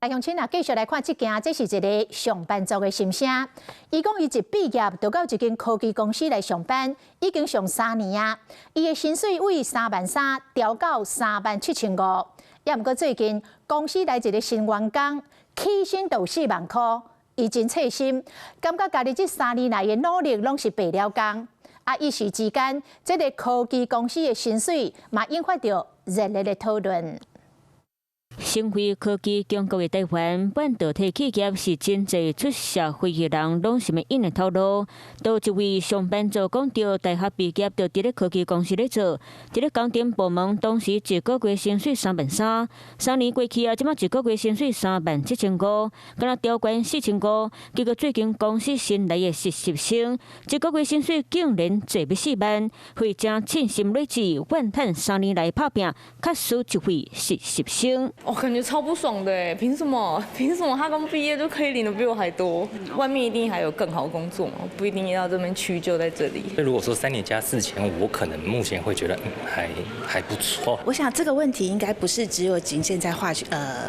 來鄉親啊，繼續來看這件，這是一个上班族的心聲。伊講伊一畢業就到一間科技公司來上班，已經上3年啊。伊的薪水為3萬3調到3萬7千5。也毋過最近公司來一个新員工，起薪就4萬箍，伊真刺心，感覺家己這3年來的努力攏是白了工。啊，一時之間，這个科技公司的薪水嘛引發著熱烈的討論。成為科技強國的台灣，半導體企業是真濟出社會的人攏想欲應的頭路。都一位上班族講著，大學畢業就佇咧科技公司咧做，佇咧工程部門，當時一個月薪水3萬3，3年過去啊，這馬一個月薪水3萬7千五，敢若調懸4千五。結果最近公司新來的實習生，一個月薪水竟然濟欲4萬，會真凊心累志，怨嘆3年來拍拚，較輸一位實習生。我感覺超不爽的欸，憑什麼？憑什麼他剛畢業就可以領的比我還多？外面一定還有更好工作嘛，不一定要這邊屈就在這裡。那如果說3年加4500，我可能目前會覺得還不錯。我想這個問題應該不是只有僅限在化學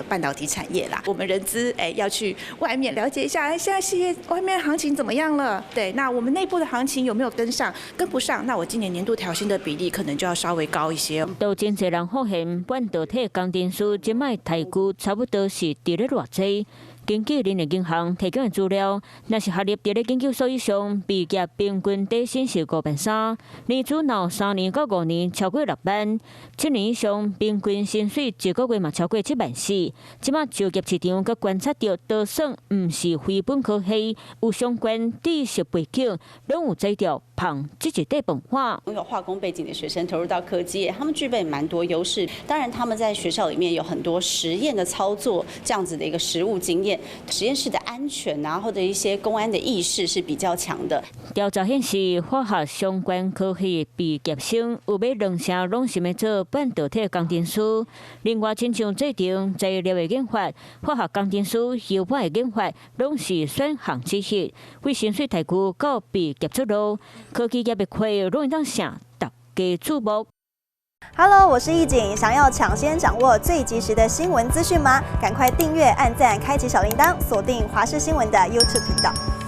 半導體產業啦。我們人資哎要去外面了解一下，哎現在企業外面行情怎麼樣了？對，那我們內部的行情有沒有跟上？跟不上，那我今年年度調薪的比例可能就要稍微高一些。都真濟人發現半導體工程師這擺待遇差不多是佇咧偌濟？根據人力銀行提供的資料，若是學歷佇咧研究所以上，畢業平均底薪是5萬3，年資若3年到5年超過6萬，7年以上平均薪水一個月嘛超過7萬4。這擺就業市場閣觀察著，多算毋是非本科系，有相關知識背景，攏有才調捧這一塊飯碗。擁有化工背景的學生投入到科技業，他們具備蠻多優勢。當然，他們在學校裡面有很多實驗的操作，這樣子的一個實務經驗。實驗室的安全啊，或者一些工安的意識是比較強的。調查顯示，化學相關科系畢業生有欲兩成攏想欲做半導體工程師。另外，親像製程材料的研發、化學工程師、優化的研發，攏是選項之一。為薪水待遇到畢業出路，科技業的機會攏會當成大家矚目。 Hello，我是易景，想要搶先掌握最及時的新聞資訊嗎？趕快訂閱、按讚、開啟小鈴鐺，鎖定華視新聞的 YouTube 頻道。